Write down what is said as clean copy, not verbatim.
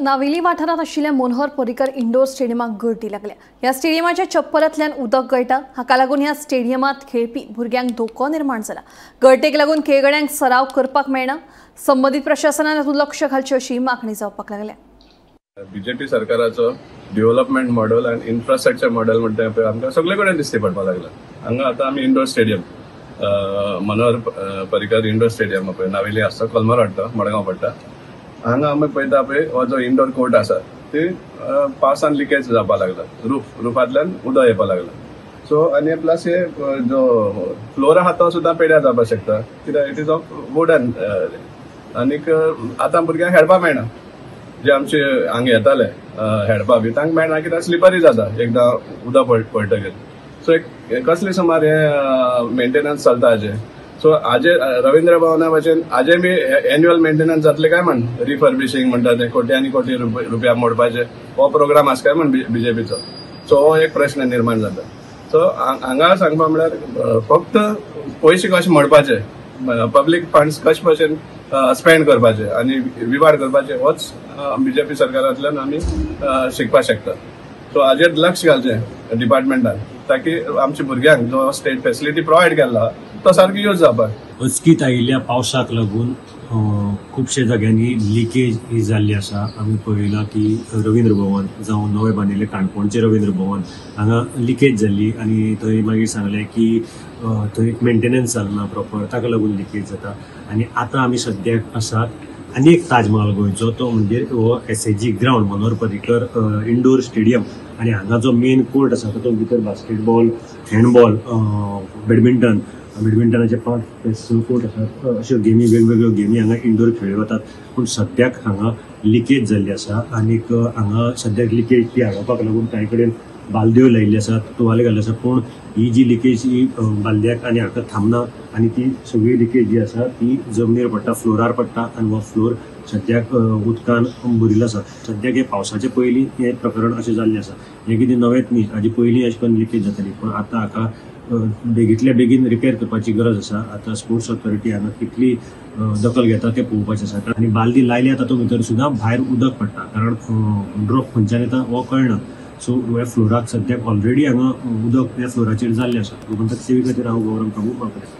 नावेली वाठारांत आशिल्ल्या मनोहर पर्रीकर इंडोर स्टेडियमाक गर्दी लागल्या. ह्या स्टेडियमाच्या छप्परांतल्यान उदक गळटा. हाका लागून ह्या स्टेडियमांत खेळपी भुरग्यांक धोको निर्माण जाला. गळटेक लागून खेळगड्यांक सराव करपाक मेळना. संबंदीत प्रशासनान हातूंत लक्ष घालचें अशी मागणी जावपाक लागल्या. बीजेपी सरकाराचो डेव्हलपमेंट मॉडेल आनी इन्फ्रास्ट्रक्चर मॉडेल म्हणटा पळय आमकां सगळे कडेन दिश्टी पडपाक लागला. हांगा आतां आमी indoor stadium Manohar Parrikar indoor stadium पळय नावेली आसा, कोलमर पडटा, मडगांव पडटा. हांगा आमी पळयता पळय हो जो इंडोर कोर्ट आसा ती पावसान लिकेज जावपाक लागला. रुफांतल्यान उदक येवपाक लागला. सो आनी प्लस हे जो फ्लोर आहा तो सुद्दां पेड्यार जावपाक शकता कित्याक it is of wooden. आनीक आतां भुरग्यांक खेळपाक मेळना. जे आमचे हांगा येताले खेळपा बी तांकां मेळना कित्याक स्लिपरी जाता एकदां उदक पडटकीर. सो एक कसले सुमार हे मेंटेनन्स चलता हाजें. सो हाजे रवींद्र भवना भशेन हाजे बी एन्युअल मेंटेनन्स जातले काय म्हण, रिफर्बिशींग म्हणटा ते कोट्यांनी कोटी रुपया मोडपाचे हो प्रोग्राम आसा काय म्हण बीजेपीचो. सो हो एक प्रश्न निर्माण जाता. सो हांगा सांगपा म्हळ्यार फक्त पयशे कशे मोडपाचे, पब्लीक फंड्स कशे भशेन स्पेंड करपाचे आनी विवाड करपाचे होच बीजेपी सरकारांतल्यान आमी शिकपाक शकता. सो हाजेर लक्ष घालचें डिपार्टमेंटान ताकी आमच्या भुरग्यांक जो स्टेट फेसिलिटी प्रोवायड केला तो सारको यूज जावपाक. अचकीत आयिल्ल्या पावसाक लागून खुबशे जाग्यांनी लिकेज ही जाल्ली आसा. आमी पळयलां की रवींद्र भवन जावं नवें बांदिल्लें काणकोणचें रवींद्र भवन हांगा लिकेज जाल्ली आनी थंय मागीर सांगलें की थंय मेंटेनन्स जालना प्रॉपर, ताका लागून लिकेज जाता. आनी आतां आमी सद्याक आसात आनी एक ताजमहाल गोंयचो, तो म्हणजे हो SAG ground Manohar Parrikar indoor stadium. आनी हांगा जो मेन कोर्ट आसा तातूंत भितर बास्केटबॉल, हँडबॉल, बॅडमिंटन, बॅडमिंटनाचे 5 ते 6 कोर्ट आसात. अश्यो गेमी, वेगवेगळ्यो गेमी हांगा इंडोर खेळ्ळ्यो वतात. पूण सद्याक हांगा लिकेज जाल्ली आसा आनीक हांगा सद्याक लिकेज ती आडावपाक लागून कांय कडेन बालद्यो लायिल्ल्यो आसात, तुवाले घाल्ले आसात. पूण ही जी लिकेज ही बालद्याक आनी हाका थांबना आनी ती सगळी लिकेज जी आसा ती जमनीर पडटा, फ्लोरार पडटा आनी हो फ्लोर सद्याक उदकान भरिल्लो आसा. सद्याक हे पावसाचे पयलीं हें प्रकरण अशें जाल्लें आसा. हें कितें नवेंच न्ही, हाजे पयलीं अशें करून लिकेज जाताली. पूण आतां हाका बेगींतल्या बेगीन रिपेर करपाची गरज आसा. आतां स्पोर्ट्स ऑथॉरिटी हांगा कितली दखल घेता तें पळोवपाचें आसा. आनी बालदी लायल्या तातूंत भितर सुद्दां भायर उदक पडटा, कारण ड्रॉप खंयच्यान येता हो कळना. सो ह्या फ्लोराक सद्याक ऑलरेडी हांगा उदक ह्या फ्लोराचेर जाल्लें आसा. गोमंतक सेवे खातीर हांव गौरव प्रभू वापरता.